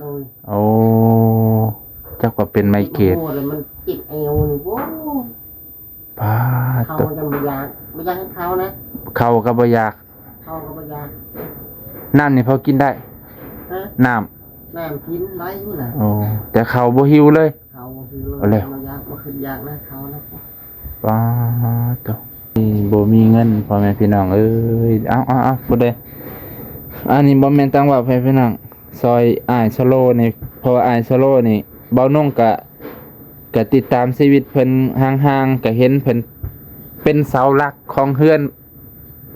ໂດຍ ໂອ້ ຈັກວ່າເປັນໄມເກຣນ ເຈັບຫົວແລ້ວມັນເຈັບແອວນີ້ ໂອ້ ປາດ ເຂົ້າ ໂທ້ ຍັງບໍ່ຢາກ ບໍ່ຢາກໃຫ້ເຂົ້ານະ ເຂົ້າກໍບໍ່ຢາກ ເຂົ້າກໍບໍ່ຢາກ ນ້ຳນີ້ພໍກິນໄດ້? ຮະ? ນ້ຳ ນ້ຳກິນໄດ້ຢູ່ນະ ໂອ້ ແຕ່ເຂົ້າບໍ່ຫິວເລີຍ ເຂົ້າບໍ່ຫິວເລີຍ ບໍ່ຢາກ ບໍ່ຄິດຢາກນະ ເຂົ້ານະ ປາດໂທ້ ນີ້ບໍ່ມີເງິນ ພໍ່ແມ່ພີ່ນ້ອງເອີຍ ເອົາໆໆ ຜູ້ໃດ ອັນນີ້ບໍ່ແມ່ນຕ່າງວ່າ ພໍ່ແມ່ພີ່ນ້ອງ ຊ່ອຍອ້າຍສະໂລນີ້ ເພາະວ່າອ້າຍສະໂລນີ້ ເບົານົງກະ ກະຕິດຕາມຊີວິດເພິ່ນຫ່າງໆ ກະເຫັນເພິ່ນເປັນເສົາຫຼັກຂອງເຮືອນ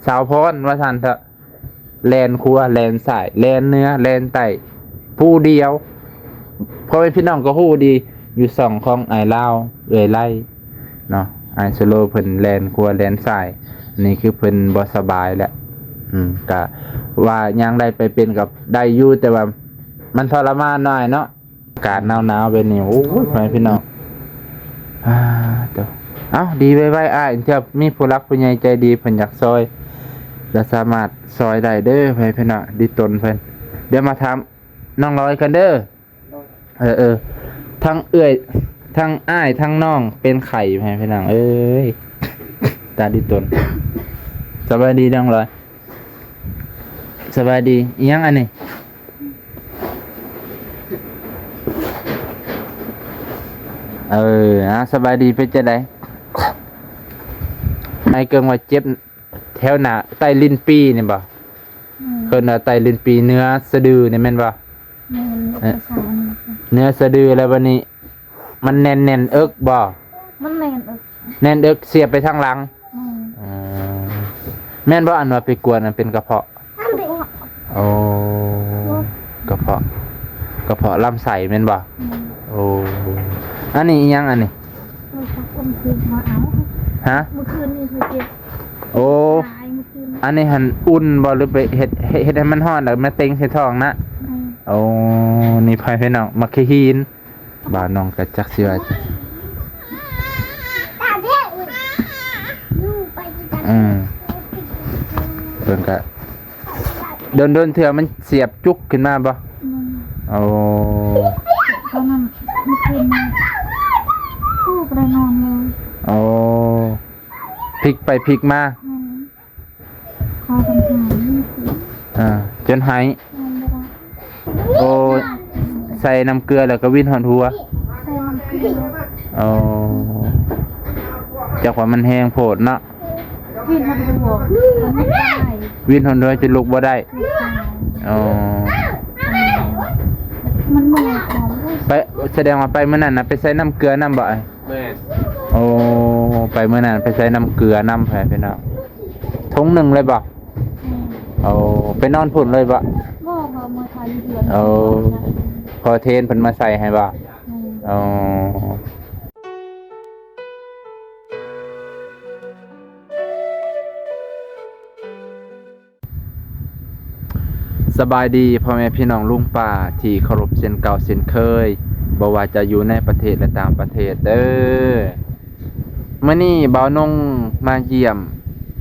ສາວພອນວ່າຊັ້ນເຖາະ ແລ່ນຂົວແລ່ນຊ້າຍ ແລ່ນເໜືອແລ່ນໃຕ້ ຜູ້ດຽວ ພໍ່ແມ່ພີ່ນ້ອງກໍຮູ້ດີ ຢູ່ຊ່ອງຂອງອ້າຍລາວ ເອື້ອຍໄລເນາະ ອ້າຍສະໂລເພິ່ນແລ່ນຂົວແລ່ນຊ້າຍ ນີ້ຄືເພິ່ນບໍ່ສະບາຍແຫຼະ ອືມ ກະວ່າຍ່າງໄດ້ໄປເປັນກໍໄດ້ຢູ່ ແຕ່ວ່າມັນທໍລະມານໜ້ອຍເນາະ ອາກາດໜາວໆແບບນີ້ ໂອ້ຍ ພໍ່ແມ່ພີ່ນ້ອງ ອາ ໂທ້ ເອົ້າ ດີໄວໆ ອ້າຍ ເທື່ອມີຜູ້ຫຼັກຜູ້ໃຫຍ່ໃຈດີເພິ່ນຢາກຊ່ອຍ ກໍສາມາດຊ່ອຍໄດ້ເດີ ພໍ່ແມ່ພີ່ນ້ອງ ດີຕົນເພິ່ນ ດຽວມາຖາມນ້ອງລອຍກັນເດີ ເອີໆ ທັງເອື້ອຍ ທັງອ້າຍ ທັງນ້ອງເປັນໄຂ້ ພໍ່ແມ່ພີ່ນ້ອງເອີຍ ຕາດີຕົນ ສະບາຍດີນ້ອງລອຍ ສະບາຍດີ ອີຫຍັງອັນນີ້? ເອີ ອາ ສະບາຍດີ ເປັນຈັ່ງໃດ? ອ້າຍເກິ່ງວ່າເຈັບແຖວໜ້າໃຕ້ລີ້ນປີນີ້ບໍ່? ອືມ ເອີ້ນວ່າໃຕ້ລີ້ນປີເໜືອສະດືນີ້ແມ່ນບໍ່? ແມ່ນ ເອີ ເໜືອສະດື ແລ້ວບັດນີ້ ມັນແໜ້ນ ແໜ້ນເອິກບໍ່? ມັນແໜ້ນເອິກ ແໜ້ນເອິກ ສຽບໄປທາງຫຼັງ ອືມ ເອີ ແມ່ນບໍ່ ອັນວ່າໄປກວດນັ້ນເປັນກະເພາະ? ໂອ້ ກະເພາະ ກະເພາະລຳໄສ້ແມ່ນບໍ່? ອືມ ໂອ້ ອັນນີ້ອີຫຍັງອັນນີ້? ເອີ ເມື່ອຄືນມາເອົາ ຮະ? ເມື່ອຄືນນີ້ເຂົາເກັບ ໂອ້ ຕາຍເມື່ອຄືນ ອັນນີ້ຫັ້ນອຸ່ນບໍ່ ຫຼືໄປເຮັດ ເຮັດ ເຮັດໃຫ້ມັນຮ້ອນ ແລ້ວມາເຕັງໃສ່ທ້ອງນະ? ອືມ ໂອ້ ນີ້ ພໍ່ແມ່ພີ່ນ້ອງ ໝາກຂີ້ຫີນ ບ່າວນ້ອງກໍຈັກຊິວ່າ ອືມ ເພິ່ນກໍດົນໆເທື່ອມັນສຽບຈຸກຂຶ້ນມາບໍ່? ອືມ ໂອ້ ຕອນນັ້ນເມື່ອຄືນນີ້ ໂອ້ ບໍ່ໄດ້ນອນເລີຍ ໂອ້ ພິກໄປພິກມາ ແມ່ນ ຂໍບັນຫານີ້ຄື ອ່າ ຈົນໄຫ້ ນອນບໍ່ໄດ້ ໂອ້ ໃສ່ນ້ຳເກືອແລ້ວກໍວິນຮອດຫົວ ໃສ່ນ້ຳເກືອ ໂອ້ ຈັກວ່າມັນແຮງໂພດເນາະ ວິນຮອດຫົວ ມັນບໍ່ໄດ້ ວິນຮອດຫົວຈົນລຸກບໍ່ໄດ້ ລຸກບໍ່ໄດ້ ໂອ້ ມັນເມື່ອຍຂອງ ໄປ ສະແດງວ່າໄປມື້ນັ້ນນະ ໄປໃສ່ນ້ຳເກືອນຳບໍ່? ແມ່ນ ໂອ້ ໄປມື້ນັ້ນໄປໃສ່ນ້ຳເກືອນຳ ພໍ່ແມ່ພີ່ນ້ອງ ຖົງໜຶ່ງເລີຍບໍ່? ແມ່ນ ໂອ້ ໄປນອນພຸ້ນເລີຍບໍ່? ບໍ່ ເພາະເມືອຖ່າຍຢູ່ເຮືອນ ໂອ້ ພໍ່ເທນເພິ່ນມາໃສ່ໃຫ້ບໍ່? ແມ່ນ ໂອ້ ສະບາຍດີພໍ່ແມ່ພີ່ນ້ອງລຸງປ້າທີ່ເຄົາລົບເຊັ່ນເກົ່າເຊັ່ນເຄີຍ, ບໍ່ວ່າຈະຢູ່ໃນປະເທດ ແລະ ຕ່າງປະເທດເດີ້. ມື້ນີ້ບ່າວນົງມາຢ້ຽມ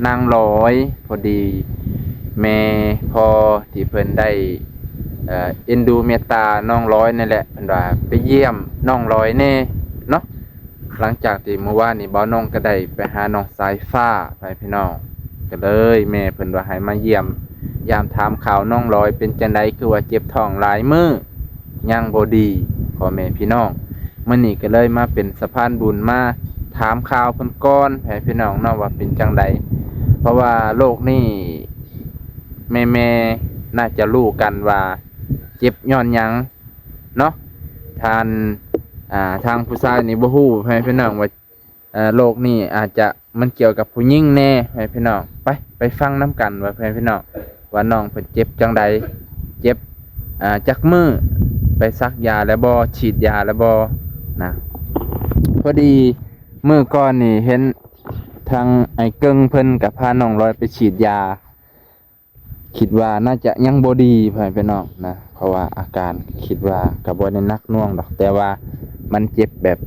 ນາງຫຼອຍ, ພໍດີແມ່ພໍ່ທີ່ເພິ່ນໄດ້ ເອີ ເອັນດູເມດຕານ້ອງຫຼອຍນີ້ແຫຼະ, ເພິ່ນວ່າໄປຢ້ຽມນ້ອງຫຼອຍແດ່ເນາະ. ຫຼັງຈາກທີ່ມື້ວານນີ້ບ່າວນົງກໍໄດ້ໄປຫານ້ອງສາຍຟ້າ ພໍ່ແມ່ພີ່ນ້ອງ, ກໍເລີຍແມ່ເພິ່ນວ່າໃຫ້ມາຢ້ຽມຢາມຖາມຂ່າວນ້ອງຫຼອຍເປັນຈັ່ງໃດ ຄືວ່າເຈັບທ້ອງຫຼາຍມື້ຍັງບໍ່ດີ ພໍ່ແມ່ພີ່ນ້ອງ. ມື້ນີ້ກໍເລີຍມາເປັນສະພານບຸນມາຖາມຂ່າວເພິ່ນກ່ອນ ພໍ່ແມ່ພີ່ນ້ອງເນາະ ວ່າເປັນຈັ່ງໃດ, ເພາະວ່າໂລກນີ້ແມ່ໆໜ້າຈະຮູ້ກັນວ່າເຈັບຍ້ອນຫຍັງ ເນາະ. ທ່ານ ອ່າ ທາງຜູ້ຊາຍນີ້ບໍ່ຮູ້ ພໍ່ແມ່ພີ່ນ້ອງ ວ່າ ເອີ ໂລກນີ້ອາດຈະມັນກ່ຽວກັບຜູ້ຍິງແດ່ ພໍ່ແມ່ພີ່ນ້ອງ. ໄປ ໄປຟັງນຳກັນວ່າ ພໍ່ແມ່ພີ່ນ້ອງ ວ່ານ້ອງເພິ່ນເຈັບຈັ່ງໃດ, ເຈັບ ອ່າ ຈັກມື້, ໄປສັກຢາແລ້ວບໍ່, ສີດຢາແລ້ວບໍ່ນະ. ພໍດີມື້ກ່ອນນີ້ເຫັນທາງອ້າຍເກິ່ງເພິ່ນກໍພານ້ອງລອຍໄປສີດຢາ. ຄິດວ່າໜ້າຈະຍັງບໍ່ດີ ພໍ່ແມ່ພີ່ນ້ອງນະ, ເພາະວ່າອາການຄິດວ່າກໍບໍ່ໄດ້ໜັກໜ່ວງດອກ, ແຕ່ວ່າມັນເຈັບແບບ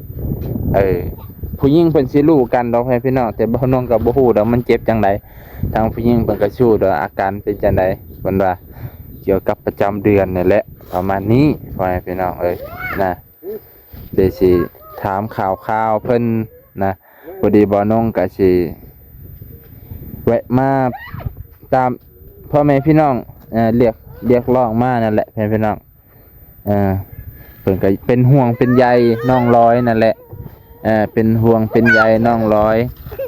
ເອີ ຜູ້ຍິງເພິ່ນຊິຮູ້ກັນດອກ ພໍ່ແມ່ພີ່ນ້ອງ, ແຕ່ບ່າວນົງກໍບໍ່ຮູ້ດອກມັນເຈັບຈັ່ງໃດ. ທາງຜູ້ຍິງເພິ່ນກໍຊິຮູ້ດອກອາການເປັນຈັ່ງໃດ, ເພິ່ນວ່າ ກ່ຽວກັບປະຈຳເດືອນນີ້ແຫຼະ ປະມານນີ້ ພໍ່ແມ່ພີ່ນ້ອງເອີຍນະ. ເດຊິຖາມຂ່າວຄາວເພິ່ນນະ ພໍດີບ່າວນົງກະຊິແວະມາຕາມພໍ່ແມ່ພີ່ນ້ອງ ເອີ ລຽກ ລຽກຮ້ອງມານັ້ນແຫຼະ ພໍ່ແມ່ພີ່ນ້ອງ. ເອີ ເພິ່ນກໍເປັນຫ່ວງເປັນໃຍນ້ອງລອຍນັ້ນແຫຼະ ເອີ ເປັນຫ່ວງເປັນໃຍນ້ອງລອຍ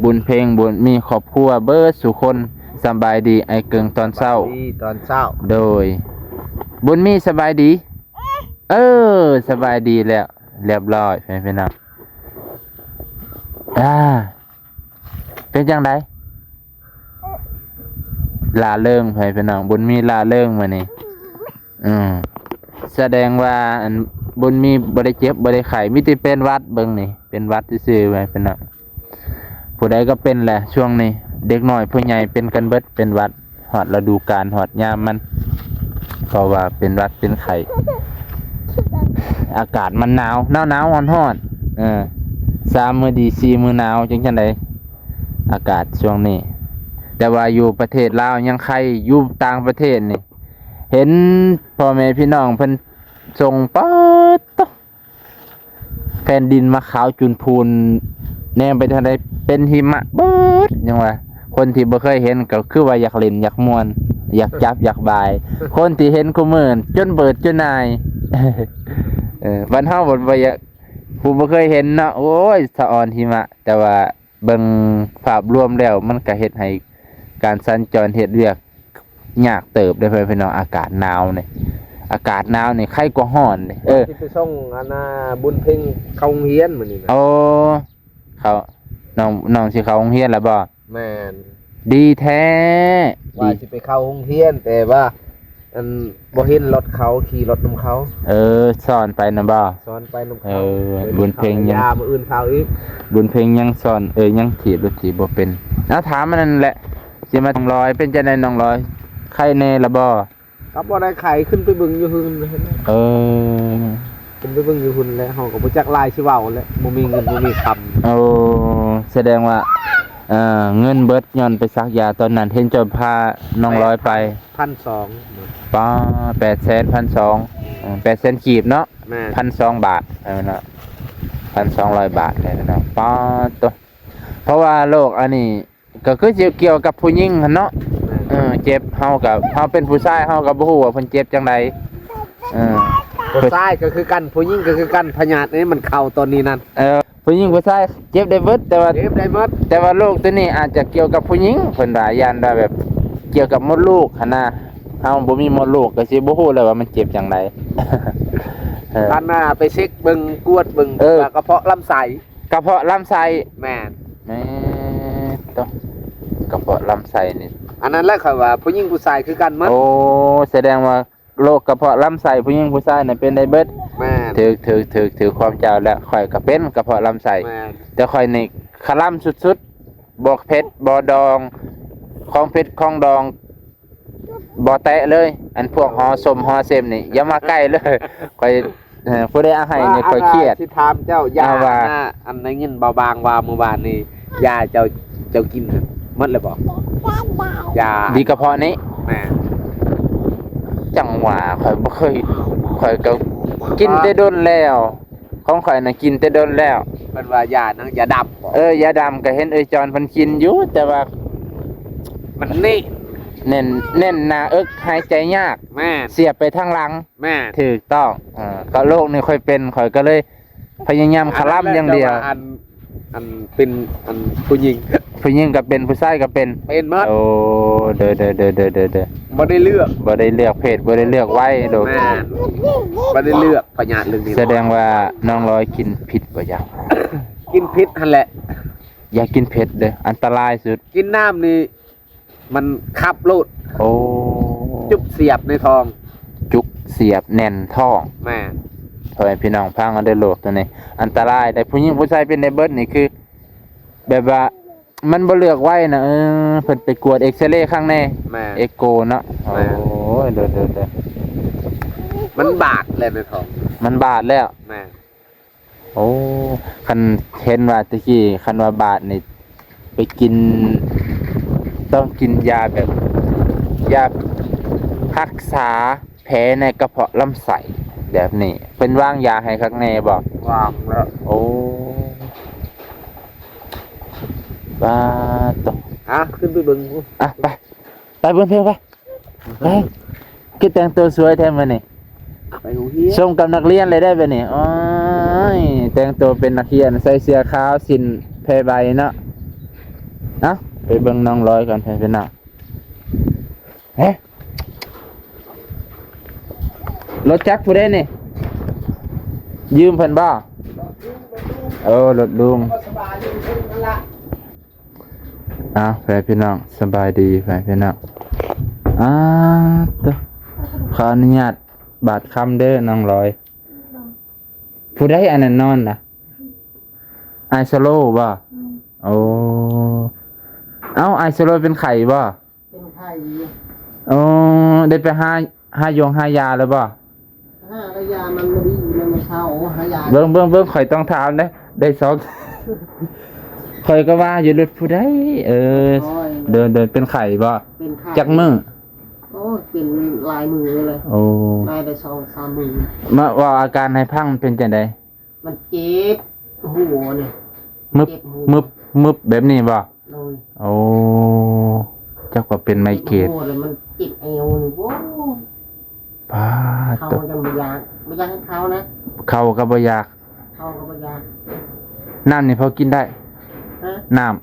ບຸນເພັງ ບຸນມີ ຄອບຄົວເບິດສູ່ຄົນ. ສະບາຍດີອ້າຍເກິ່ງຕອນເຊົ້າ. ສະບາຍດີຕອນເຊົ້າ. ໂດຍ ບຸນມີ ສະບາຍດີ. ເອີ ສະບາຍດີແລ້ວ ລຽບຮ້ອຍ ພີ່ນ້ອງ. ອ່າ ເປັນຈັ່ງໃດ? ລ່າເລີງ ພີ່ນ້ອງ ບຸນມີລ່າເລີງມື້ນີ້. ອືມ ສະແດງວ່າ ອັນ ບຸນມີບໍ່ໄດ້ເຈັບບໍ່ໄດ້ໄຂ້ ມີແຕ່ເປັນຫວັດ ເບິ່ງນີ້ ເປັນຫວັດຊື່ໆ ພີ່ນ້ອງ. ຜູ້ໃດກໍເປັນແຫຼະຊ່ວງນີ້ ເດັກນ້ອຍຜູ້ໃຫຍ່ເປັນກັນເບິດ ເປັນຫວັດ ຮອດລະດູການ ຮອດຍາມມັນ ເພາະວ່າເປັນຫວັດເປັນໄຂ້. ອາກາດມັນໜາວ ໜາວໆ ຮ້ອນໆ ເອີ ສາມມື້ດີ ສີ່ມື້ໜາວ ຈັ່ງຈັ່ງໃດ ອາກາດຊ່ວງນີ້. ແຕ່ວ່າຢູ່ປະເທດລາວຍັງໄຄ ຢູ່ຕ່າງປະເທດນີ້ ເຫັນພໍ່ແມ່ພີ່ນ້ອງເພິ່ນສົ່ງ ປາດໂທ້ ແຜ່ນດິນມາຂາວຈຸນພູນ ແນມໄປທາງໃດເປັນຫິມະເບິດ ຍັງວ່າ ຄົນທີ່ບໍ່ເຄີຍເຫັນກໍຄືວ່າຢາກຫຼິ້ນ ຢາກມ່ວນ ຢາກຈັບ ຢາກບາຍ. ຄົນທີ່ເຫັນຄູ່ມື້ຈົນເບີດຈົນໜ່າຍ. ເອີ ບ້ານເຮົາບໍ່ ບໍ່ຢາກ ຜູ້ບໍ່ເຄີຍເຫັນເນາະ ໂອ້ຍ ສະອອນຫິມະ. ແຕ່ວ່າເບິ່ງພາບລວມແລ້ວ ມັນກະເຮັດໃຫ້ການສັນຈອນເຮັດວຽກຍາກເຕີບເດ້ ພໍ່ແມ່ພີ່ນ້ອງ. ອາກາດໜາວນີ້ ອາກາດໜາວນີ້ໄຄກວ່າຮ້ອນເດ້. ເອີ ຊິໄປສົ່ງອັນນ່າ ບຸນເພັງເຂົ້າໂຮງຮຽນມື້ນີ້ນະ. ໂອ້ ເຂົ້າ ນ້ອງ ນ້ອງຊິເຂົ້າໂຮງຮຽນແລ້ວບໍ່? ແມ່ນ. ດີແທ້ ວ່າ ດີ ຊິໄປເຂົ້າໂຮງຮຽນ ແຕ່ວ່າ ອັນ ບໍ່ເຫັນລົດເຂົາ ຂີ່ລົດນຳເຂົາ. ເອີ ສອນໄປນຳບໍ່? ສອນໄປນຳເຂົາ. ເອີ ບຸນເພັງຍັງ ມື້ອື່ນເຊົ້າອີກ ບຸນເພັງຍັງສອນ ເອີ ຍັງຖີບລົດຖີບບໍ່ເປັນ. ເອົາ ຖາມອັນນັ້ນແຫຼະ ຊິມານ້ອງລອຍ ເປັນຈັ່ງໃດນ້ອງລອຍ ໄຄແນ່ລະບໍ່? ກໍບໍ່ໄດ້ໄຄ ຂຶ້ນໄປເບິ່ງຢູ່ຫຶ່ນ. ເອີ ຂຶ້ນໄປເບິ່ງຢູ່ຫຶ່ນແຫຼະ ເຮົາກໍບໍ່ຈັກຫຼາຍຊິເວົ້າແຫຼະ ບໍ່ມີເງິນບໍ່ມີຄຳ. ໂອ້ ສະແດງວ່າ ເອີ ເງິນເບິດຍ້ອນໄປສັກຢາຕອນນັ້ນ ເຫັນເຈົ້າພານ້ອງລອຍໄປ ພັນສອງ. ປາ ແປດແສນ ພັນສອງ ເອີ ແປດແສນກີບເນາະ. ແມ່ນ ພັນສອງບາດ ເອີ ເນາະ ພັນສອງຮ້ອຍບາດເລີຍເນາະ. ປາໂຕ ເພາະວ່າໂລກອັນນີ້ ກໍຄືຊິກ່ຽວກັບຜູ້ຍິງຫັ້ນເນາະ. ແມ່ນ ເອີ ເຈັບ ເຮົາກໍ ເຮົາເປັນຜູ້ຊາຍ ເຮົາກໍບໍ່ຮູ້ວ່າເພິ່ນເຈັບຈັ່ງໃດ. ເອີ ຜູ້ຊາຍກໍຄືກັນ ຜູ້ຍິງກໍຄືກັນ ພະຍາດນີ້ມັນເຂົ້າຕອນນີ້ນັ້ນ. ເອີ ຜູ້ຍິງຜູ້ຊາຍເຈັບໄດ້ເບິດ ແຕ່ວ່າ ເຈັບໄດ້ເບິດ ແຕ່ວ່າໂລກໂຕນີ້ອາດຈະກ່ຽວກັບຜູ້ຍິງ ເພິ່ນວ່າ ຢ້ານວ່າແບບກ່ຽວກັບມົດລູກຫັ້ນນະ. ເຮົາບໍ່ມີມົດລູກກໍຊິບໍ່ຮູ້ແລ້ວວ່າມັນເຈັບຈັ່ງໃດ. ເອີ ອັນນ່າ ໄປເຊັກເບິ່ງ ກວດເບິ່ງ ເອີ ວ່າກະເພາະລຳໄສ້ ກະເພາະລຳໄສ້. ແມ່ນ ແມ່ນໂຕ ກະເພາະລຳໄສ້ນີ້ ອັນນັ້ນແຫຼະ ຂ້ອຍວ່າຜູ້ຍິງຜູ້ຊາຍຄືກັນໝົດ. ໂອ້ ສະແດງວ່າໂລກກະເພາະລຳໄສ້ ຜູ້ຍິງຜູ້ຊາຍນະເປັນໄດ້ເບິດ. ແມ່ນ ຖືກ ຖືກ ຖືກ ຖືກຄວາມເຈົ້າແລ້ວ. ຂ້ອຍກະເປັນກະເພາະລຳໄສ້. ແມ່ນ ແຕ່ຂ້ອຍນີ້ຄະລຳສຸດໆ ບໍ່ເຜັດບໍ່ດອງ ຂອງເຜັດຂອງດອງ ບໍ່ແຕະເລີຍ. ອັນພວກຫໍສົ້ມຫໍເຊັມນີ້ຢ່າມາໃກ້ເລີຍ ຂ້ອຍ ເອີ ຜູ້ໃດເອົາໃຫ້ນີ້ຂ້ອຍຄຽດ. ຊິຖາມເຈົ້າ ຢາ ເອົາວ່າ ອັນ ອັນໄດ້ຍິນເບົາບາງວ່າມື້ວານນີ້ ຢາເຈົ້າ ເຈົ້າກິນໝົດແລ້ວບໍ່? ຢາດີກະເພາະນີ້. ແມ່ນ ຈັ່ງວ່າຂ້ອຍບໍ່ເຄີຍ ຂ້ອຍກໍກິນແຕ່ດົນແລ້ວ. ຂອງຂ້ອຍນະກິນແຕ່ດົນແລ້ວ. ເພິ່ນວ່າຢາຫຍັງ? ຢາດຳບໍ? ເອີ ຢາດຳກໍເຫັນເອື້ອຍຈອນເພິ່ນກິນຢູ່ ແຕ່ວ່າມັນແໜ້ນ ແໜ້ນ ແໜ້ນໜ້າເອິກ ຫາຍໃຈຍາກ. ແມ່ນ ສຽບໄປທາງຫຼັງ. ແມ່ນ ຖືກຕ້ອງ. ເອີ ກໍໂລກນີ້ຂ້ອຍເປັນ ຂ້ອຍກໍເລີຍພະຍາຍາມຄະລຳຢ່າງດຽວ. ອັນນັ້ນແຫຼະ ແຕ່ວ່າອັນ ອັນເປັນ ອັນຜູ້ຍິງ ຜູ້ຍິງກໍເປັນ ຜູ້ຊາຍກໍເປັນ ເປັນໝົດ. ໂອ້ ໂດຍ ໂດຍ ບໍ່ໄດ້ເລືອກ ບໍ່ໄດ້ເລືອກເພດ ບໍ່ໄດ້ເລືອກໄວໂດ. ແມ່ນ ບໍ່ໄດ້ເລືອກພະຍາດເລື່ອງນີ້. ສະແດງວ່ານ້ອງລອຍກິນຜິດບໍ່? ຢາກ ກິນຜິດຫັ້ນແຫຼະ. ຢ່າກິນເຜັດເດີ້ ອັນຕະລາຍສຸດ. ກິນນ້ຳນີ້ມັນຂັບໂລດ. ໂອ້ ຈຸບສຽບໃນທ້ອງ ຈຸກສຽບແໜ້ນທ້ອງ. ແມ່ນ ພໍ່ແມ່ພີ່ນ້ອງຟັງເອົາເດີ້ ໂລກໂຕນີ້ອັນຕະລາຍໄດ໋. ຜູ້ຍິງຜູ້ຊາຍເປັນໄດ້ເບິດນີ້ ຄືແບບວ່າ ມັນບໍ່ເລືອກໄວນະ. ເອີ ເພິ່ນໄປກວດເອັກຊະເລຄັ້ງແນ່. ແມ່ນ ເອັກໂກເນາະ. ແມ່ນ ໂອ້ຍ ໂດຍ ໂດຍ ໂດຍ ມັນບາດແລ້ວໃນທ້ອງ ມັນບາດແລ້ວ. ແມ່ນ ໂອ້ ຄັນເຫັນວ່າແຕ່ກີ້ ຄັນວ່າບາດນີ້ ໄປກິນ ຕ້ອງກິນຢາແບບ ຢາ ຮັກສາແຜໃນກະເພາະລຳໄສ້ແບບນີ້ ເພິ່ນວາງຢາໃຫ້ຄັກແນ່ບໍ່? ວາງແລ້ວ. ໂອ້ ບາດໂຕ ອ່ະ ຂຶ້ນໄປເບິ່ງ ອ່ະ ໄປ ໄປເບິ່ງເທື່ອ ໄປ ໄປ. ຄືແຕ່ງໂຕສວຍແທ້ມື້ນີ້ ໄປໂຮງຮຽນ ສົມກັບນັກຮຽນເລີຍໄດ໋ບາດນີ້. ໂອ້ຍ ແຕ່ງໂຕເປັນນັກຮຽນ ໃສ່ເສື້ອຂາວ ສິ້ນແພໃບເນາະ. ເອົ້າ ໄປເບິ່ງນ້ອງລອຍກ່ອນ ເພື່ອນເນາະ. ເອີ ລົດຈັກຜູ້ໃດນີ້? ຢືມເພິ່ນບໍ່? ໂອ້ ລົດລຸງ. ອ້າວ ແຟນພີ່ນ້ອງ ສະບາຍດີແຟນພີ່ນ້ອງ. ອ້າວ ໂຕ ຂໍອະນຸຍາດບາດຄຳເດີນ້ອງລອຍ. ຜູ້ໃດອັນນັ້ນນອນນະ? ອ້າຍສະໂລບໍ່? ອືມ ໂອ້ ເອົ້າ ອ້າຍສະໂລເປັນໄຂ້ບໍ່? ເປັນໄຂ້ຢູ່. ໂອ້ ໄດ້ໄປຫາ ຫາຢົງຫາຢາແລ້ວບໍ່? ຫາແລ້ວ ຢາມັນບໍ່ດີ ມັນບໍ່ເຊົາ ຫາຢາ. ເບິ່ງ ເບິ່ງ ເບິ່ງ ຂ້ອຍຕ້ອງຖາມເດ້ ໄດ້ສອງ ຂ້ອຍກໍວ່າຢູ່ ລົດຜູ້ໃດ? ເອີ ໂດຍ ໂດຍ ເປັນໄຂ້ບໍ່? ເປັນໄຂ້. ຈັກມື້? ໂອ້ຍ ເປັນຫຼາຍມື້ເລີຍ. ໂອ້ ຫຼາຍໄດ້ສອງສາມມື້. ມາເວົ້າອາການໃຫ້ຟັງ ເປັນຈັ່ງໃດ? ມັນເຈັບຫົວນີ້ ມຶບ ເຈັບຫົວ ມຶບ ມຶບແບບນີ້ບໍ່? ໂດຍ. ໂອ້ ຈັກວ່າເປັນໄມເກຣນ. ເຈັບຫົວແລ້ວມັນເຈັບແອວນີ້ ໂອ້ຍ ປາດ ເຂົ້າກໍບໍ່ຢາກ ບໍ່ຢາກໃຫ້ເຂົ້ານະ. ເຂົ້າກໍບໍ່ຢາກ ເຂົ້າກໍບໍ່ຢາກ. ນ້ຳນີ້ພໍກິນໄດ້? ຮະ? ນ້ຳ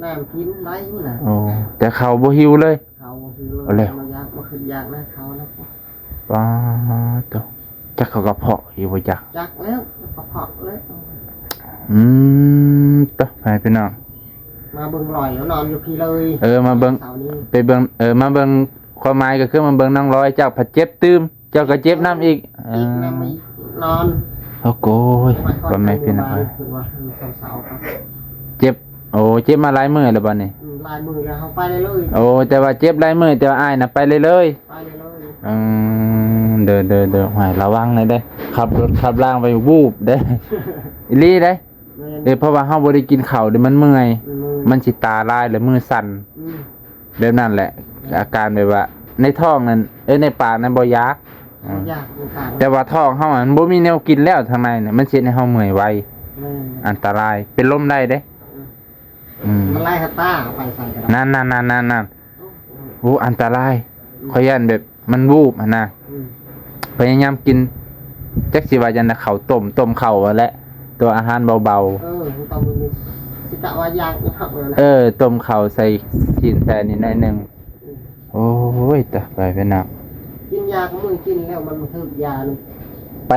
ນ້ຳກິນໄດ້ຢູ່ນະ. ໂອ້ ແຕ່ເຂົ້າບໍ່ຫິວເລີຍ. ເຂົ້າບໍ່ຫິວເລີຍ. ເອົາແລ້ວ ບໍ່ຢາກ ບໍ່ຄິດຢາກນະ ເຂົ້ານະ. ປາດໂຕ ຈັກເຂົາກະເພາະຢູ່ບໍ່ຈັກ? ຈັກແລ້ວ ກະເພາະແລ້ວ. ອືມ ໂຕ ໃຫ້ພີ່ນ້ອງ ມາເບິ່ງລອຍແລ້ວນອນຢູ່ພີ້ເລີຍ. ເອີ ມາເບິ່ງ ເສົານີ້ ໄປເບິ່ງ ເອີ ມາເບິ່ງ ຄວາມໝາຍກໍຄືມາເບິ່ງນ້ອງລອຍ ເຈົ້າພັດເຈັບຕື່ມ ເຈົ້າກໍເຈັບນຳອີກ. ເອີ ເຈັບນຳອີກ ນອນ. ໂອ້ໂກຍ ພໍ່ແມ່ພີ່ນ້ອງເອີຍ ເຈັບ ໂອ້ ເຈັບມາຫຼາຍມື້ແລ້ວບໍ່ນີ້? ອືມ ຫຼາຍມື້ແລ້ວ ເຮົາໄປເລີຍ. ໂອ້ ແຕ່ວ່າເຈັບຫຼາຍມື້ ແຕ່ວ່າອ້າຍນະໄປເລີຍ. ໄປເລີຍ. ອືມ ເດີໆໆ ໃຫ້ລະວັງແດ່ເດີ ຂັບລົດຂັບລາງໄປວູບເດ້ ອີ່ຫຼີເດ້. ແມ່ນ. ເອີ ເພາະວ່າເຮົາບໍ່ໄດ້ກິນເຂົ້າເດ້ ມັນເມື່ອຍ ມັນເມື່ອຍ ມັນຊິຕາລາຍ ແລະ ມືສັ່ນ. ອືມ ແບບນັ້ນແຫຼະ ອາການແບບວ່າໃນທ້ອງນັ້ນ ເອີ ໃນປາກນັ້ນບໍ່ຢາກ ບໍ່ຢາກ ອືມ ແຕ່ວ່າທ້ອງເຮົາມັນບໍ່ມີແນວກິນແລ້ວ ທາງໃນນະ ມັນຊິເຮັດໃຫ້ເຮົາເມື່ອຍໄວ. ແມ່ນ. ອັນຕະລາຍ ເປັນລົມໄດ້ເດ້. ອືມ ອືມ ມັນໄລ່ຫາຕາເອົາໄປໃສ່ກໍໄດ້. ນັ້ນໆໆໆໆ ໂອ້ ໂອ້ ອັນຕະລາຍ. ອືມ ຂ້ອຍຢ້ານແບບມັນວູບຫັ້ນນະ. ອືມ ພະຍາຍາມກິນ ຈັກຊິວ່າຈັ່ງໃດ ເຂົ້າຕົ້ມ ຕົ້ມເຂົ້າຫັ້ນແຫຼະ ຕົວອາຫານເບົາໆ. ເອີ ມັນຕ້ອງມີ ຊິກະວ່າຢາກອີກເນາະ. ເອີ ຕົ້ມເຂົ້າໃສ່ຊີ້ນໃສ່ອັນນີ້ໜ້ອຍໜຶ່ງ. ອືມ ໂອ້ຍ ຕາຍ ໄປເປັນໜັກ ກິນຢາກໍມື້ກິນແລ້ວ ມັນບໍ່ຖືກຢານີ້. ໄປ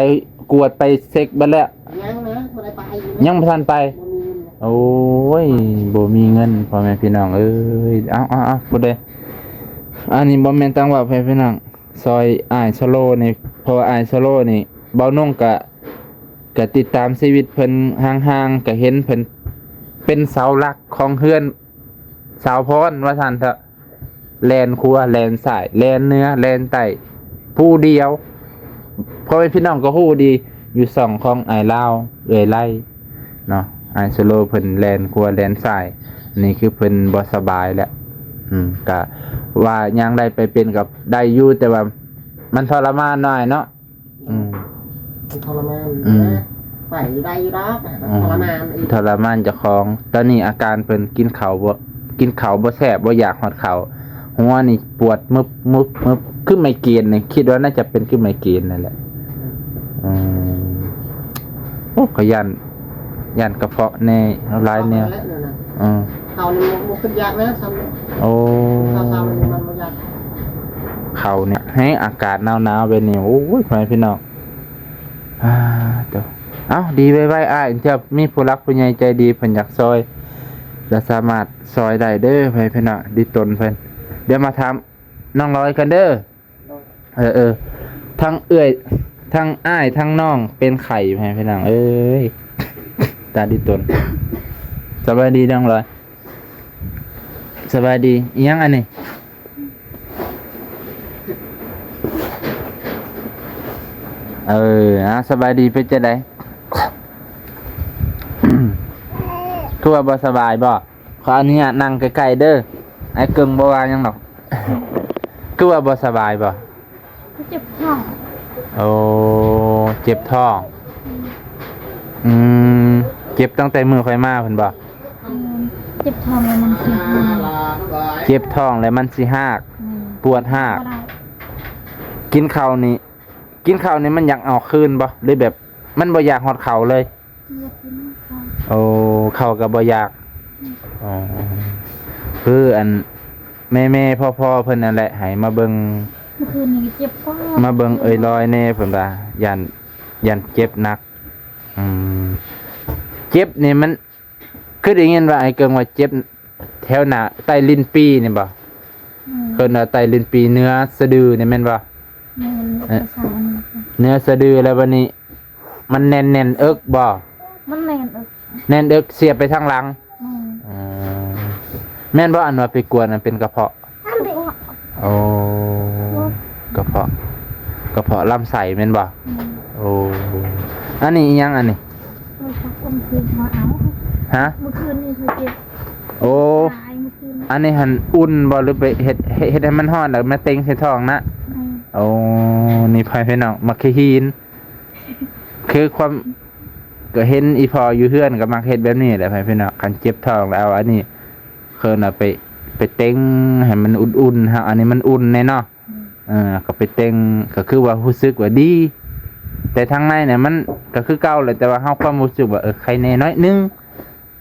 ກວດໄປເຊັກເບິດແລ້ວ? ຍັງນະ ບໍ່ໄດ້ໄປຢູ່ນະ. ຍັງບໍ່ທັນໄປ? ບໍ່ມີເງິນນະ. ໂອ້ຍ ບໍ່ມີເງິນ ພໍ່ແມ່ພີ່ນ້ອງເອີຍ. ເອົາໆໆ ຜູ້ໃດ ອັນນີ້ບໍ່ແມ່ນຕ່າງວ່າ ພໍ່ແມ່ພີ່ນ້ອງ ຊ່ອຍອ້າຍສະໂລນີ້ ເພາະວ່າອ້າຍສະໂລນີ້ ເບົານົງກະ ກະຕິດຕາມຊີວິດເພິ່ນຫ່າງໆ ກະເຫັນເພິ່ນເປັນເສົາຫຼັກຂອງເຮືອນສາວພອນວ່າຊັ້ນເຖາະ. ແລ່ນຂົວແລ່ນຊ້າຍ ແລ່ນເໜືອແລ່ນໃຕ້ ຜູ້ດຽວ. ພໍ່ແມ່ພີ່ນ້ອງກໍຮູ້ດີ ຢູ່ຊ່ອງຂອງອ້າຍລາວ ເອື້ອຍໄລເນາະ ອ້າຍສະໂລເພິ່ນແລ່ນຂົວແລ່ນຊ້າຍ ນີ້ຄືເພິ່ນບໍ່ສະບາຍແຫຼະ. ອືມ ກະວ່າຍ່າງໄດ້ໄປເປັນກໍໄດ້ຢູ່ ແຕ່ວ່າມັນທໍລະມານໜ້ອຍເນາະ. ອືມ ມັນທໍລະມານ. ອືມ ໄປໄດ້ຢູ່ດອກ ມັນ ອືມ ທໍລະມານອີກ ທໍລະມານເຈົ້າຂອງ. ຕອນນີ້ອາການເພິ່ນກິນເຂົ້າບໍ່ ກິນເຂົ້າບໍ່ແຊບ ບໍ່ຢາກຮອດເຂົ້າ ຫົວນີ້ປວດມຶບໆໆ ຄືໄມເກຣນນີ້ ຄິດວ່າໜ້າຈະເປັນຄືໄມເກຣນນັ້ນແຫຼະ. ອືມ ອືມ ໂອ້ ຂ້ອຍຢ້ານ ຢ້ານກະເພາະແນ່ ເອົາຫຼາຍແນວ. ເພາະແລ້ວນະ ອືມ ເຂົ້ານີ້ບໍ່ ບໍ່ຄິດຢາກແລ້ວຊ້ຳ. ໂອ້ ເຂົ້າເຊົ້ານີ້ມັນບໍ່ຢາກ. ເຂົ້ານີ້ແຮງ ອາກາດໜາວໆແບບນີ້ ໂອ້ຍ ພໍ່ແມ່ພີ່ນ້ອງ. ອ່າ ໂຕ ເອົ້າ ດີໄວໆ ອ້າຍ ເທື່ອມີຜູ້ຫຼັກຜູ້ໃຫຍ່ໃຈດີເພິ່ນຢາກຊ່ອຍ ກໍສາມາດຊ່ອຍໄດ້ເດີ ພໍ່ແມ່ພີ່ນ້ອງ ດີຕົນເພິ່ນ. ດຽວມາຖາມນ້ອງລອຍກັນເດີ. ເອີໆ ທັງເອື້ອຍ ທັງອ້າຍ ທັງນ້ອງເປັນໄຂ້ ພໍ່ແມ່ພີ່ນ້ອງເອີຍ ຕາດີຕົນ. ສະບາຍດີນ້ອງລອຍ. ສະບາຍດີ. ອີຫຍັງອັນນີ້? ເອີ ອ່າ ສະບາຍດີ ເປັນຈັ່ງໃດ? ຄືວ່າບໍ່ສະບາຍບໍ່? ຂໍອະນຸຍາດນັ່ງໃກ້ໆເດີ. ອ້າຍເກິ່ງບໍ່ວ່າຫຍັງດອກ. ຄືວ່າບໍ່ສະບາຍບໍ່? ເຈັບທ້ອງ. ໂອ້ ເຈັບທ້ອງ. ອືມ ເຈັບຕັ້ງແຕ່ມື້ຂ້ອຍມາພຸ້ນບໍ່? ແມ່ນ ເຈັບທ້ອງແລ້ວມັນຊິຮາກ. ເຈັບທ້ອງແລ້ວມັນຊິຮາກ. ແມ່ນ ປວດຮາກ. ບໍ່ໄດ້ ກິນເຂົ້ານີ້ ກິນເຂົ້ານີ້ມັນຢາກເອົາຄືນບໍ່ ຫຼືແບບມັນບໍ່ຢາກຮອດເຂົ້າເລີຍ? ຢາກກິນເຂົ້າ. ໂອ້ ເຂົ້າກໍບໍ່ຢາກ. ອືມ ອໍ ຄືອັນແມ່ໆ ພໍ່ໆ ເພິ່ນນັ້ນແຫຼະ ໃຫ້ມາເບິ່ງ ມື້ຄືນນີ້ກໍເຈັບປາກ ມາເບິ່ງເອື້ອຍລອຍແດ່ ເພິ່ນວ່າຢ້ານ ຢ້ານເຈັບໜັກ. ອືມ ເຈັບນີ້ມັນ ຄືໄດ້ຍິນວ່າອ້າຍເກິ່ງວ່າເຈັບແຖວໜ້າໃຕ້ລີ້ນປີນີ້ບໍ່? ອືມ ເອີ້ນວ່າໃຕ້ລີ້ນປີ ເໜືອສະດືນີ້ແມ່ນບໍ່? ແມ່ນ ເອີ ພາສາອັນນີ້ ເໜືອສະດື ແລ້ວບັດນີ້ມັນແໜ້ນ ແໜ້ນເອິກບໍ່? ມັນແໜ້ນເອິກ ແໜ້ນເອິກ ສຽບໄປທາງຫຼັງ. ແມ່ນ ອືມ ແມ່ນບໍ່ ອັນວ່າໄປກວດ ອັນເປັນກະເພາະ? ໂອ້ ກະເພາະ ກະເພາະລຳໄສ້ແມ່ນບໍ່? ແມ່ນ ໂອ້ ອັນນີ້ອີ່ຫຍັງອັນນີ້? ເອີ ຈັກ ເອົາຄືນມາເອົາ. ຮະ? ມື້ຄືນນີ້ຂ້ອຍເຈັບ. ໂອ້ ຕາຍມື້ຄືນ. ອັນນີ້ຫັ້ນອຸ່ນບໍ່ ຫຼືໄປເຮັດ ເຮັດ ເຮັດໃຫ້ມັນຮ້ອນ ແລ້ວມາເຕັງໃສ່ທ້ອງນະ? ແມ່ນ ໂອ້ ນີ້ ພໍ່ແມ່ພີ່ນ້ອງ ໝາກຂີ້ຫີນ. ຄືຄວາມ ກໍເຫັນອີ່ພໍ່ຢູ່ເຮືອນກໍມັກເຮັດແບບນີ້ແຫຼະ ພໍ່ແມ່ພີ່ນ້ອງ ຄັນເຈັບທ້ອງແລ້ວເອົາອັນນີ້ ເອີ້ນວ່າໄປ ໄປເຕັງໃຫ້ມັນອຸ່ນໆ ເຮົາ ອັນນີ້ມັນອຸ່ນແດ່ເນາະ. ອືມ ເອີ ກໍໄປເຕັງ ກໍຄືວ່າຮູ້ສຶກວ່າດີ ແຕ່ທາງໃນນີ້ມັນກໍຄືເກົ່າແຫຼະ ແຕ່ວ່າເຮົາຄວາມຮູ້ສຶກວ່າ ເອີ ໄຄແດ່ໜ້ອຍໜຶ່ງ.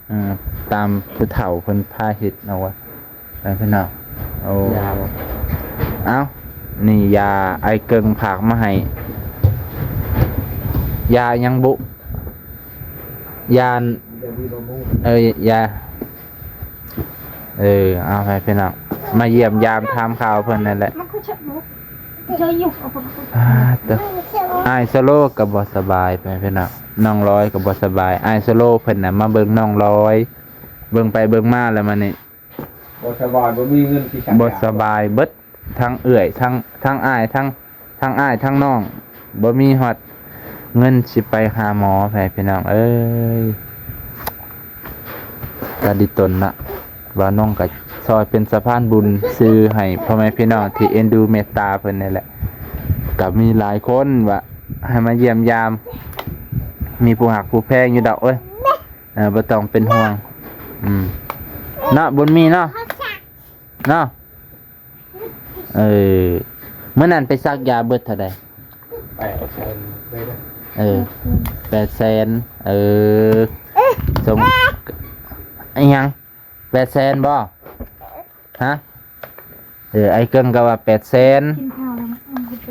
ເອີ ຕາມຜູ້ເຖົ້າເພິ່ນພາເຮັດເນາະວ່າ ເອີ ພີ່ນ້ອງ. ໂອ້ ຢາ ເອົ້າ ນີ້ຢາອ້າຍເກິ່ງຝາກມາໃຫ້ ຢາຫຍັງບຸ? ຢາ ເອີ ຢາ ເອີ ເອົາ ໃຫ້ພີ່ນ້ອງມາຢ້ຽມຢາມຖາມຂ່າວເພິ່ນນັ້ນແຫຼະ. ອາ ເຕີ ອ້າຍໂຊໂລກໍບໍ່ສະບາຍ ພໍ່ແມ່ພີ່ນ້ອງ ນ້ອງລອຍກໍບໍ່ສະບາຍ. ອ້າຍໂຊໂລເພິ່ນນະມາເບິ່ງນ້ອງລອຍ ເບິ່ງໄປເບິ່ງມາແລ້ວມານີ້ ບໍ່ສະບາຍ ບໍ່ມີເງິນຊິສັກຢາ ບໍ່ສະບາຍເບິດ ທັງເອື້ອຍ ທັງ ທັງອ້າຍ ທັງ ທັງອ້າຍ ທັງນ້ອງ ບໍ່ມີຮອດເງິນຊິໄປຫາໝໍ ພໍ່ແມ່ພີ່ນ້ອງເອີຍ. ກະດີຕົນນະ ບ່າວນົງກະຊ່ອຍເປັນສະພານບຸນສື່ໃຫ້ພໍ່ແມ່ພີ່ນ້ອງທີ່ເອັນດູເມດຕາເພິ່ນນີ້ແຫຼະ ກະມີຫຼາຍຄົນວ່າໃຫ້ມາຢ້ຽມຢາມ ມີຜູ້ຮັກຜູ້ແພງຢູ່ດອກເອີຍ. ເອີ ບໍ່ຕ້ອງເປັນຫ່ວງ ອືມ ເນາະ ບຸນມີເນາະ ເນາະ. ເອີ ມື້ນັ້ນໄປສັກຢາເບິດເທົ່າໃດ? ແປດແສນ ເອີ ແປດແສນ. ເອີ ສົ່ງ ອີຫຍັງ ແປດແສນບໍ່? ຮະ? ເອີ ອ້າຍເກິ່ງກໍວ່າແປດແສນ. ກິນເຂົ້າແລ້ວມັນເຮັດ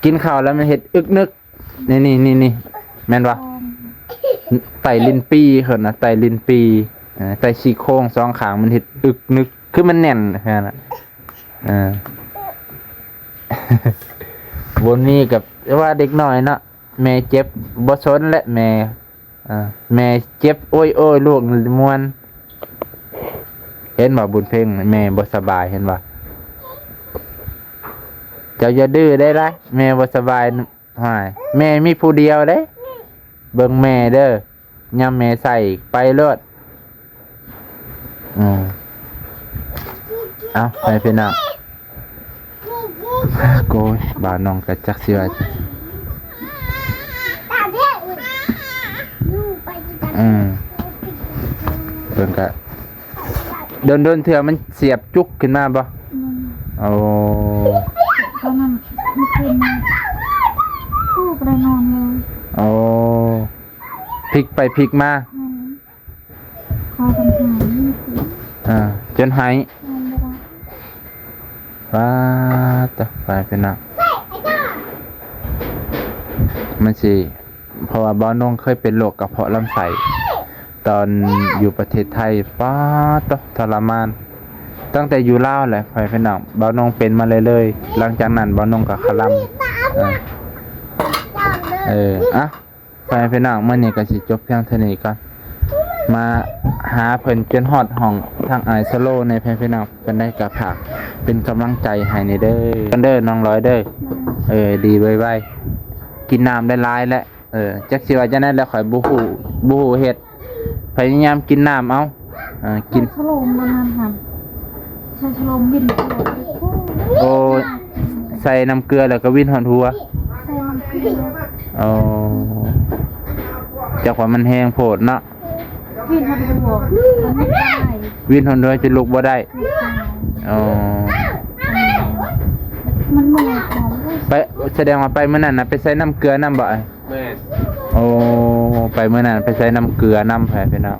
ກິນເຂົ້າແລ້ວມັນເຮັດອຶກນຶກ. ນີ້ໆໆ ແມ່ນບໍ່? ອໍ ໃຕ້ລີ້ນປີເພິ່ນນະ ໃຕ້ລີ້ນປີ ເອີ ໃຕ້ຊີ້ໂຄງສອງຂ້າງມັນເຮັດອຶກນຶກ ຄືມັນແໜ້ນຫັ້ນນະ. ເອີ ບໍ່ມີກໍວ່າເດັກນ້ອຍເນາະ ແມ່ເຈັບບໍ່ສົນແຫຼະແມ່. ເອີ ແມ່ເຈັບໂອ້ຍໆ ລູກມ່ວນ. ເຫັນບໍ່ ບຸນເພັງ ແມ່ບໍ່ສະບາຍ ເຫັນບໍ່? ເຈົ້າຢ່າດື້ໄດ້ລະ ແມ່ບໍ່ສະບາຍ. ຫວາຍ ແມ່ມີຜູ້ດຽວເດ້ ເບິ່ງແມ່ເດີ ຍາມແມ່ໃສ່ໄປໂລດ. ອືມ ເອົ້າ ໃຫ້ພີ່ນ້ອງ ໂກຍ ບ່າວນ້ອງກໍຈັກຊິວ່າ ອືມ ເພິ່ນກໍ ດົນໆເທື່ອມັນສຽບຈຸກຂຶ້ນມາບໍ່? ອືມ ໂອ້ ຕອນນັ້ນເມື່ອຄືນນີ້ ໂອ້ ບໍ່ໄດ້ນອນເລີຍ. ໂອ້ ພິກໄປພິກມາ ແມ່ນ ຂໍກັນຫາຍ ອ່າ ຈົນໄຫ້ ແມ່ນບໍ່ໄດ້ ປາດຕະ ໄປພີ່ນ້ອງ ມັນຊິ ເພາະວ່າບ່າວນົງເຄີຍເປັນໂລກກະເພາະລຳໄສ້ ຕອນຢູ່ປະເທດໄທ ປາດໂຕ ທໍລະມານ ຕັ້ງແຕ່ຢູ່ລາວແຫຼະ ພໍ່ແມ່ພີ່ນ້ອງ ບ່າວນົງເປັນມາເລື້ອຍໆ ຫຼັງຈາກນັ້ນບ່າວນົງກໍຄະລຳ ເອີ ເອີ ອ່ະ ພໍ່ແມ່ພີ່ນ້ອງ ມື້ນີ້ກໍຊິຈົບພຽງເທົ່ານີ້ກ່ອນ ມາຫາເພິ່ນຈົນຮອດຫ້ອງທາງອ້າຍສະໂລແດ່ ພໍ່ແມ່ພີ່ນ້ອງ ເພິ່ນໄດ້ກໍຝາກເປັນກຳລັງໃຈໃຫ້ແດ່ເດີ ກັນເດີ ນ້ອງລອຍເດີ ເອີ ດີໄວໆ ກິນນ້ຳຫຼາຍໆແຫຼະ. ເອີ ຈັກຊິວ່າຈັ່ງໃດແລ້ວ ຂ້ອຍບໍ່ຮູ້ ບໍ່ຮູ້ເຮັດ ພະຍາຍາມກິນນ້ຳເອົາ ເອີ ກິນ ໃສ່ສະໂລມບໍ່ນັ້ນຫັ້ນ ໃສ່ສະໂລມບິນຕະຫຼອດ ໂອ້ຍ ໃສ່ນ້ຳເກືອແລ້ວກໍວິນຮອດຫົວ. ໃສ່ນ້ຳເກືອ. ໂອ້ ຈັກວ່າມັນແຮງໂພດເນາະ. ວິນຮອດຫົວ. ມັນບໍ່ໄດ້. ວິນຮອດຫົວຈົນລຸກບໍ່ໄດ້. ໂອ້ ມັນບໍ່ຍອມ. ໄປ ສະແດງວ່າໄປມື້ນັ້ນນະ ໄປໃສ່ນ້ຳເກືອນຳບໍ່? ແມ່ນ. ໂອ້ ໄປມື້ນັ້ນໄປໃສ່ນ້ຳເກືອນຳ ແພພີ່ນ້ອງ.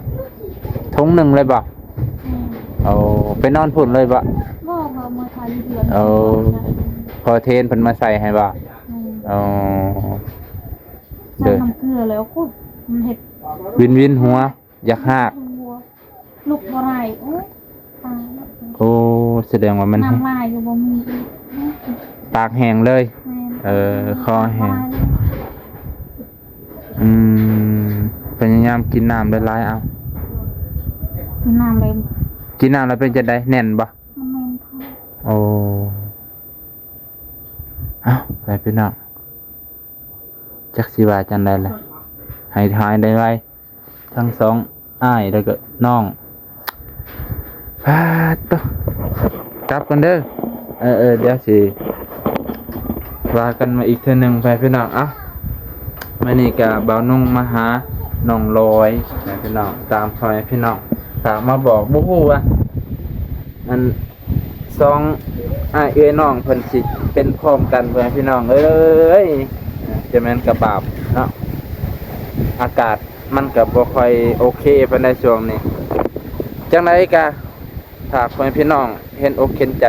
ຖົງໜຶ່ງເລີຍບໍ່? ແມ່ນ. ໂອ້ ໄປນອນພຸ້ນເລີຍບໍ່? ບໍ່ ເພາະເມືອຖ່າຍຢູ່ເຮືອນ. ໂອ້ ພໍເທນເພິ່ນມາໃສ່ໃຫ້ບໍ່? ແມ່ນ. ໂອ້ ໃສ່ນ້ຳເກືອແລ້ວ ໂອ້ຍ ມັນເຮັດ ວິນໆຫົວ ຢາກຮາກ ລຸກບໍ່ໄດ້. ໂອ້ຍ ຕາຍແລ້ວ. ໂອ້ ສະແດງວ່າມັນ ນ້ຳລາຍກໍບໍ່ມີອີກ. ປາກແຫ້ງເລີຍ. ແມ່ນ. ເອີ ຄໍແຫ້ງ. ອືມ ພະຍາຍາມກິນນ້ຳຫຼາຍໆ ເອົາ ກິນນ້ຳແລ້ວ ກິນນ້ຳແລ້ວເປັນຈັ່ງໃດ? ແໜ້ນບໍ່? ມັນແໜ້ນທ້ອງ. ໂອ້ ເອົ້າ ໄປພີ່ນ້ອງ ຈັກຊິວ່າຈັ່ງໃດລະ ໃຫ້ຫາຍໄວໆ ທັງສອງອ້າຍແລ້ວກໍນ້ອງ. ປາດໂທ້ ກັບກ່ອນເດີ. ເອີໆ ດຽວຊິວ່າກັນໃໝ່ອີກເທື່ອໜຶ່ງ ໄປພີ່ນ້ອງ. ເອົ້າ ມື້ນີ້ກະບ່າວນົງມາຫານ້ອງລອຍ ໄປພີ່ນ້ອງ ຕາມພໍ່ແມ່ພີ່ນ້ອງຝາກມາບອກ. ບໍ່ຮູ້ວ່າ ອັນ ສອງອ້າຍເອື້ອຍນ້ອງເພິ່ນຊິເປັນພ້ອມກັນ ພໍ່ແມ່ພີ່ນ້ອງເອີຍ ຈະແມ່ນກະບາບເນາະ. ອາກາດມັນກະບໍ່ຄ່ອຍໂອເຄປານໃດຊ່ວງນີ້. ຈັ່ງໃດກະ ຖ້າພໍ່ແມ່ພີ່ນ້ອງເຫັນອົກເຫັນໃຈ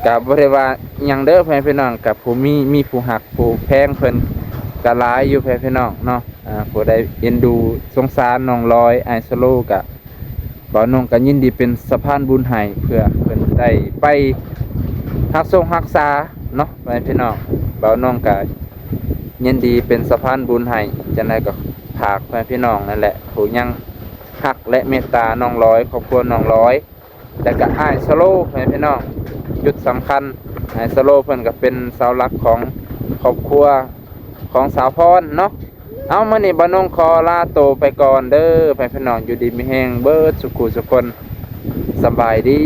ກະບໍ່ໄດ້ວ່າຫຍັງເດີ ພໍ່ແມ່ພີ່ນ້ອງ. ກະຜູ້ມີ ມີຜູ້ຮັກຜູ້ແພງເພິ່ນກະຫຼາຍຢູ່ ພໍ່ແມ່ພີ່ນ້ອງເນາະ. ອາ ຜູ້ໃດເອັນດູສົງສານນ້ອງລອຍ ອ້າຍສະໂລ ກະ ບ່າວນົງກໍຍິນດີເປັນສະພານບຸນໃຫ້ ເພື່ອເພິ່ນໄດ້ໄປຮັກຊົງຮັກສາເນາະ ພໍ່ແມ່ພີ່ນ້ອງ. ບ່າວນົງກໍຍິນດີເປັນສະພານບຸນໃຫ້. ຈັ່ງໃດກໍຝາກພໍ່ແມ່ພີ່ນ້ອງນັ້ນແຫຼະ ຜູ້ຍັງຮັກ ແລະ ເມດຕານ້ອງລອຍ ຄອບຄົວນ້ອງລອຍ ແລະ ກໍອ້າຍສະໂລ ພໍ່ແມ່ພີ່ນ້ອງ. ຈຸດສຳຄັນ ອ້າຍສະໂລເພິ່ນກໍເປັນເສົາຫຼັກຂອງຄອບຄົວຂອງສາວພອນເນາະ. ເອົາ ມື້ນີ້ບ່າວນົງຂໍລາໂຕໄປກ່ອນເດີ ໃຫ້ພີ່ນ້ອງຢູ່ດີມີແຮງເບິດສູ່ຜູ້ສູ່ຄົນ. ສະບາຍດີ.